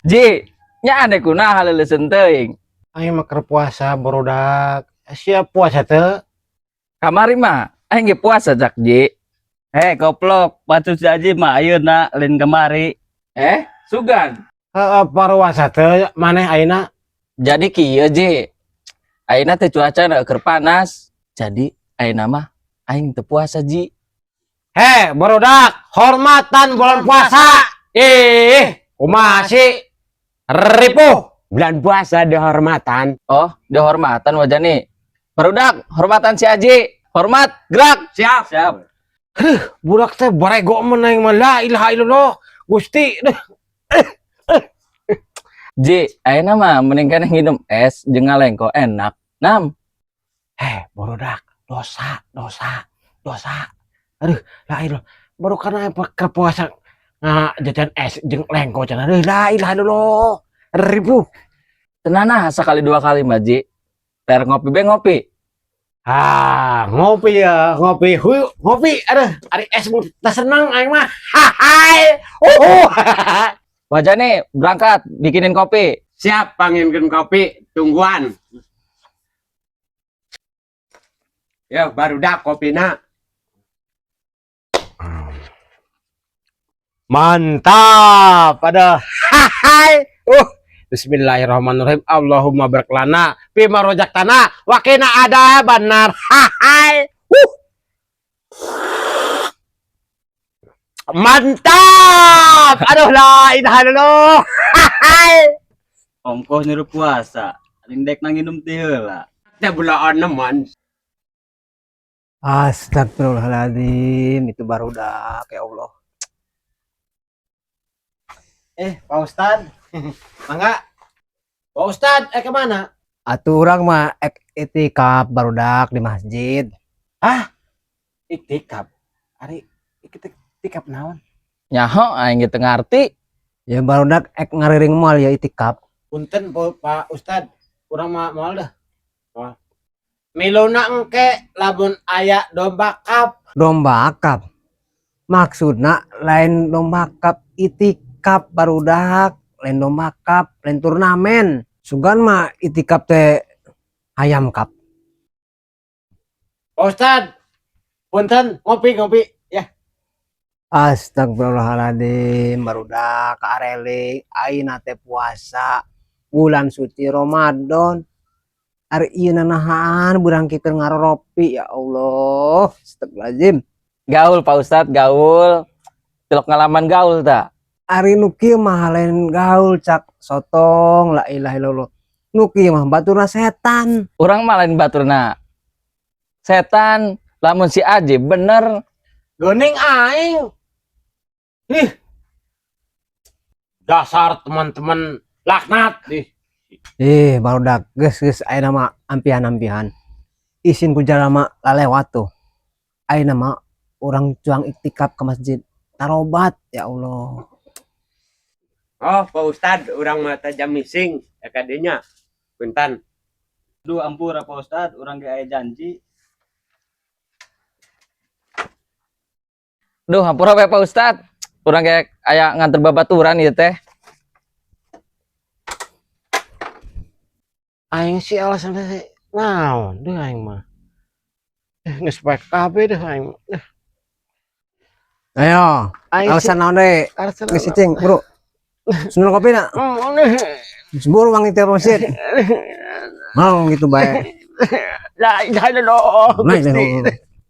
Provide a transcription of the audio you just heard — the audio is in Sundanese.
Ji, nya aneh kunaha leuleuseuh teuing. Aing mah keur puasa barudak. Siap puasa teu? Kamari mah aing ge puasa jak Ji. Eh, koplok, patut si Aji mah ayeuna lain kamari. Eh, sugan. Heeh, paruasa teu maneh ayeuna? Jadi kieu Ji. Ayeuna teh cuaca keur panas. Jadi ayeuna mah aing teu puasa Ji. Heh, barudak, hormatan bulan puasa. Ih, kumaha sih? Ripuh. Bulan puasa dihormatan. Oh, dihormatan wajah nih. Barudak, hormatan si Aji. Hormat, gerak. Siap. Siap. Budak teh barego menang mah la ilaha illallah. Gusti, deh. Ji, ayeuna mah mending keneh nginum es jeung ngalengko enak. Nam, Heh, barudak, dosa, dosa, dosa. Aduh, la ilah. Baru karena keur puasa jajan es jeung lengko cenah. Aduh, la ilaha illallah. Ripuh. Tenana sekali dua kali mah Ji. Ter ngopi be ngopi. Ah, ngopi ya, ngopi. Huyu, ngopi. Aduh, ari es mah teu seneng aing mah. Hai. Oh. Wajah nih berangkat bikinin kopi. Siap panginkeun kopi, tungguan. Ya, barudak kopina. Mantap. Aduh. Hai. Bismillahirrahmanirrahim. Allahumma barik lana fima rozaqtana wa qina adzabannar. Hai. Mantap. Aduh, la ilaha illallah. Hai. Ongkoh nyuruh puasa, aing dek nang nginum teh heula. Teh bulaan neman. Astagfirullahaladzim, itu barudak ya Allah. Pak Ustad. Mangga. Pak Ustad, kemana? Atuh urang mah ek itikaf barudak di masjid. Hah? Iktikaf? Ari iktikaf naon? Nyaho aing ge teu ngarti. Ya barudak ek ngariring moal ya itikaf. Punten Pak Ustad, urang mah moal dah. Moal. Miluna engke lamun aya domba kap. Domba kap. Maksudna lain domba kap itikaf barudak, lain domba kap, lain turnamen. Sugan mah itikaf teh ayam kap. Pak Ustad, punten ngopi-ngopi ya. Astagfirullahaladzim, barudak kaareli ayeuna teh puasa bulan suci Ramadan. Ari ieu nanahaan burang kieu ngaroropi ya Allah. Astagfirullahaladzim. Gaul Pak Ustad, gaul. Tilok ngalaman gaul ta. Ari nu kieu mah lain gaul cak sotong la ilaha illallah. Nu kieu mah baturna setan. Urang mah lain baturna setan, lamun si Aji bener. Geuning aing. Ih. Dasar teman-teman laknat ih. Barudak geus geus ayeuna mah ampihan-ampihan. Isin ku jalma lalewat tuh. Ayeuna mah urang cuang iktikaf ke masjid. Tarobat ya Allah. Oh, Pak Ustad, urang mah teh jam mising ya kadinya. Punten. Duh, ampura Pak Ustad, urang ge aya janji. Duh, ampura we Pak Ustad. Urang ge aya nganter babaturan ieu teh. Aing sih alasan teh naon deuh aing mah. Geus poek kabeh deuh aing mah. Ayo, Aing alasan naon deui? Alasan Geus cicing, bro. Senul kopi na? Buru wangi tiap masjid. Mau gitu bae. La ilaha illallah. Naik deh.